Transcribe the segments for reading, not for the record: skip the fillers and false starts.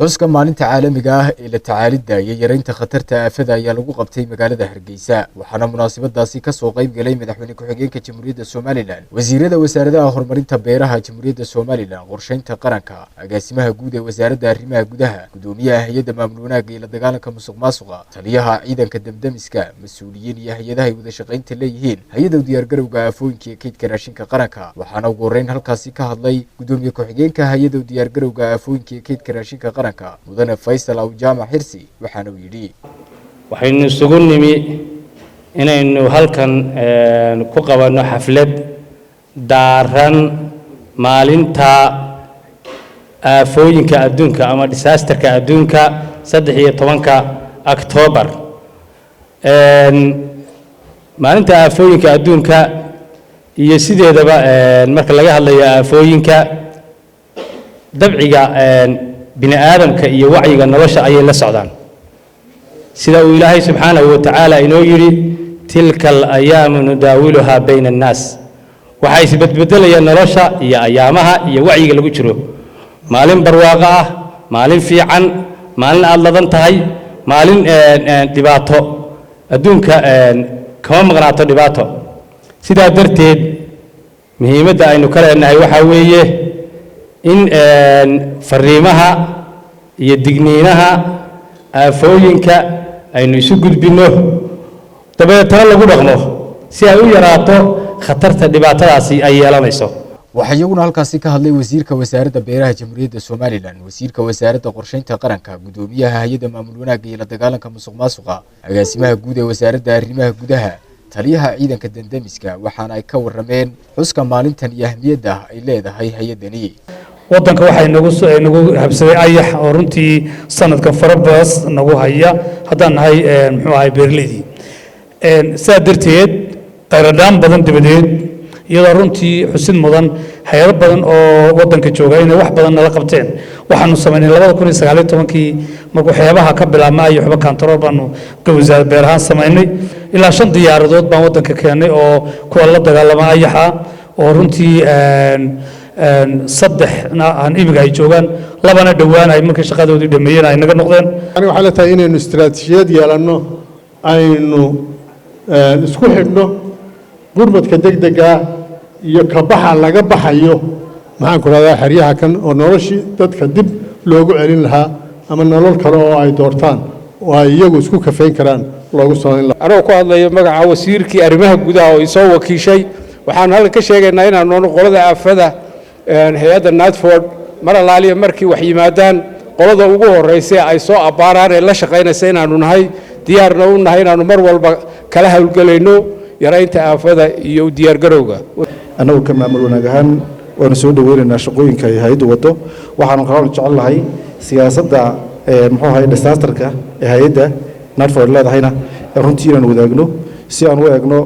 Xuska maalinta caalamiga ah ee la tacaalidda iyo yareynta khatarta aafada ayaa lagu qabtay magaalada Hargeysa, waxaana munaasabadaasi kasoo qayb galay madaxweyne ku-xigeenka Jamhuuriyadda Somaliland, wasiirada wasaaradaha horumarinta beeraha Jamhuuriyadda Somaliland, qorsheynta qaranka, agaasimaha guud ee Wasaaradda Arrimaha Gudaha, gudoomiyaha hay-adda maamul wanaagga iyo la dagaalanka musuq maasuqa, taliyaha ciidanka damdamiska, mas-uuliyiin iyo hay-adaha ay wada shaqaynta leeyihiin hay-adda diyaargarowga aafooyinka iyo kaydka raashinka qaranka. Waxaana ugu horreyn halkaasi ka hadlay gudoomiye ku-xigeenka hay-adda diyaargarowga aafooyinka iyo kaydka raashinka qaranka, mudane Faysal Awjaamac Xirsi, waxaana uu yidhi: Waxaynu isugu nimi inaynu halkan ku qabanno xaflad daaran maalinta aafooyinka adduunka ama disasterka adduunka, 13-ka Octoobar. Maalinta aafooyinka adduunka iyo sideedaba marka laga hadlayo aafooyinka, dabciga bini aadamka iyo wacyiga nolosha ayay la socdaan, sida uu Ilaahay subxaanahu wa tacaala inoo yidhi: تلك الأيام نداولها بين الناس. Waxaa isbedbedelaya nolosha iyo ayaamaha iyo wacyiga lagu jiro. Maalin barwaaqo ah, maalin fiican, maalin aada ladan tahay, maalin dhibaato, adduunka kama maqnaato dhibaato. Sidaa darteed muhiimadda aynu ka leenahay waxaa weeye in fariimaha iyo digniinaha aafooyinka aynu isu gudbinno, dabeetana lagu dhaqmo si ay u yaraato khatarta dhibaatadaasi ay yeelanayso. Waxaa iyaguna halkaasi ka hadlay wasiirka Wasaaradda Beeraha Jamhuuriyadda Somaliland, wasiirka Wasaaradda Qorsheynta Qaranka, gudoomiyaha hay-adda maamul wanaagga iyo la dagaalanka musuq maasuqa, agaasimaha guud ee Wasaaradda Arrimaha Gudaha, taliyaha ciidanka dandamiska, waxaana ay ka warameen xuska maalintan iyo ahmiyadda ay leedahay hay-addani. Waddanka waxaa nagu habsaday ayax oo runtii sanadkan farabaas nagu haya haddaan nahay, muxuu ahay, beeraleydii. Sidaa darteed khayradhaan badan dabadeed, iyadoo runtii xusid mudan hay-ado badan oo waddanka jooga inay wax badan nala qabteen, waxaanu samaynay 2019-kii marka waxyaabaha ka bilaabma ayaxuba control baanu wasaarad beer ahaan samaynay. Ilaa shan diyaaradood baan waddanka keennay oo kuwa la dagaalama ayaxa, oo runtii saddexna aan imiga ay joogaan, labana dhowaan ay markii shaqadoodii dhameeyeen ay naga noqdeen. Aniga waxay la tahay inaynu istiraatiijiyad yeelanno, aynu isku xidhno gurmadka degdega iyo kabaxa laga baxayo, maxaan ku rahdaa, xeryaha kan oo noloshii dadka dib loogu celin lahaa ama nolol kale oo ay doortaan oo ay iyagu isku kafayn karaan loogu samayn lahaa. Anagoo ku hadlayo magaca wasiirkii arrimaha gudaha oo isoo wakiishay, waxaanu halkan ka sheegaynaa inaanu nono qolada aafada hay-adda NATFORD. Mar allaaliya markii wax yimaadaan, qolada ugu horraysa ay soo abbaaraan ee la shaqaynaysa inaanu nahay, diyaarna u nahay inaanu mar walba kala howlgelayno yaraynta aafada iyo u diyaargarowga. Annagu ka maamul wanaag ahaan waanu soo dhaweynaynaa shaqooyinka ay hay-addu waddo. Waxaanu kaloo jecel lahay siyaasadda, muxuu ahay, disasterka ee hay-adda NATFORD leedahayna runtii inaanu wadaagno si aan u eegno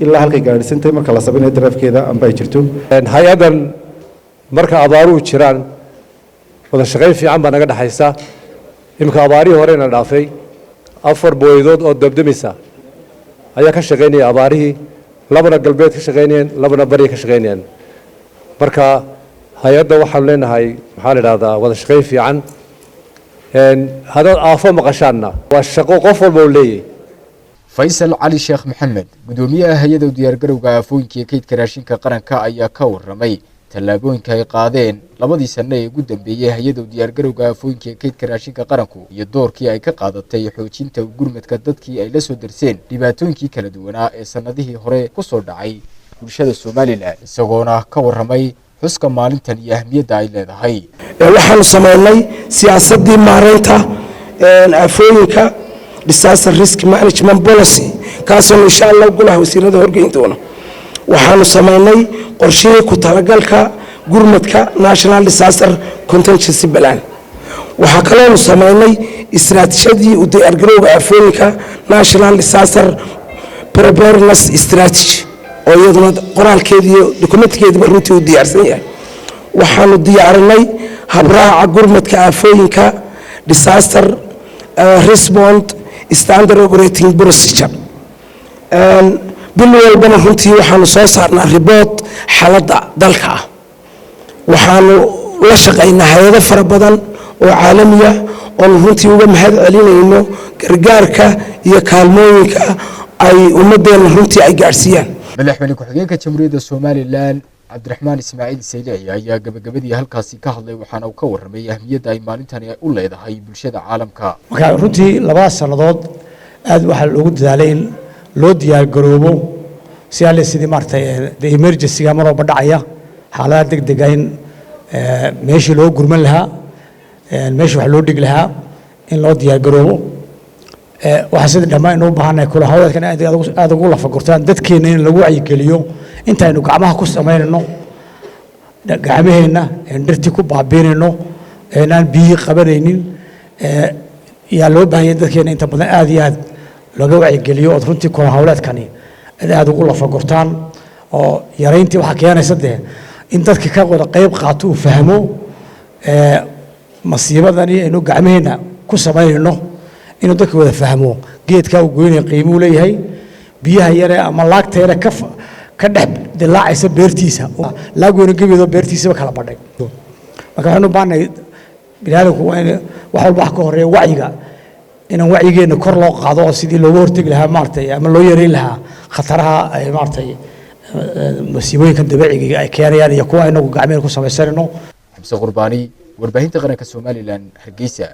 ilaa halkay gaadhisantahay marka la samaynayo daraafkeeda amba ay jirto. Hay-addan marka abaaruhu jiraan wada shaqayn fiican baa naga dhexaysa. Iminka abaarihii horena dhaafay, afar booyadood oo dabdamisa ayaa ka shaqaynaya abaarihii, labana galbeed ka shaqaynayeen, labana bariya ka shaqaynayeen. Marka hay-adda waxaanu leenahay, maxaa la idhahdaa, wada shaqayn fiican. Haddaad aafo maqashaanna waa shaqo qof walba uu leeyahy. Faysal Cali Sheekh Maxamed, gudoomiyaha hay-adda diyaargarowga aafooyinka iyo kaydka raashinka qaranka, ayaa ka waramay tallaabooyinka ay qaadeen labadii sano ee ugu dambeeyey hay-adda diyaargarowga aafooyinka iyo kaydka raashinka qaranku iyo doorkii ay ka qaadatay xoojinta gurmadka dadkii ay la soo darseen dhibaatooyinkii kala duwanaa ee sanadihii hore ku soo dhacay bulshada Somaliland, isagoona ka waramay xuska maalintan iyo ahmiyadda ay leedahay. Waxaanu samaynay siyaasaddii maareynta aafooyinka, disaster risk management policy, kaasoonu insha Allah golaha wasiirada horgeyn doono. Waxaanu samaynay qorshihii ku talagalka gurmadka, national disaster contingency plan. Waxaa kaloonu samaynay istiraatiijiyadii u diyaargarowga aafooyinka, national disaster preparedness strategy, oo iyaduna qoraalkeediiyo dokumentigeediiba runtii uu diyaarsan yahay. Waxaanu diyaarinay habraaca gurmadka aafooyinka, disaster response standard operating procedure. Bil walbana runtii waxaanu soo saarnaa report xaaladda dalka ah. Waxaanu la shaqaynaa hay-ado fara badan oo caalamiya. Oonu runtii uga mahad celinayno gargaarka iyo kaalmooyinka ay ummadeenna runtii ay gaadhsiiyaan. Madaxweyne ku-xigeenka Jamhuuriyadda Somaliland, Cabdiraxmaan Ismaaciil Saylici, ayaa gabagabadii halkaasi ka hadlay, waxaana uu ka warramay ahmiyadda ay maalintani u leedahay bulshada caalamka. Marka runtii labadaas sannadood aad waxaa loogu dadaalay in loo diyaargaroobo si alle sidii maaragtay the emergency-ga mar walba dhacaya, xaaladaha deg dega, in meeshii loo gurman lahaa, meeshii wax loo dhigi lahaa, in loo diyaargaroobo. Waxaa sida dhammaan inuu baahannahay kula hawleedkan aad aad ugu lafagurtaan dadkeenna in lagu wacyigeliyo intaynu gacmaha ku samaynayno, gacmaheenna een dhirtii ku baabiinayno, eenaan biyihii qabanaynin. Yaa loo baahan yahay dadkeena inta badan aad iyo aad looga wacyigeliyo, ood runtii kula hawleedkani aad aad ugu lafagurtaan, oo yarayntii waxaa keenaysa dee in dadka ka wada qayb qaato, uu fahmo masiibadani aynu gacmaheenna ku samaynayno, inuu dadka wada fahmo geedkaa uu goynaya qiimuu leeyahay, biyaha yare ama laagta yare ka dhex dilaacaysa beertiisa, laag weynu gebido beertiisaba kala badhay. Marka waxaynu u baahannahay, biniaadamku waa in wax walba wax ka horeeya wacyiga, inaan wacyigeenna kor loo qaado oo sidii looga hortegi lahaa maaragtay ama loo yareyn lahaa khataraha ay maaragtay masiibooyinkan dabiiciga ay keenayaan iyo kuwa inagu gacmeheen ku samaysanayno. Xamse Qurbaani, Warbaahinta Qaranka Somaliland, Hargeysa.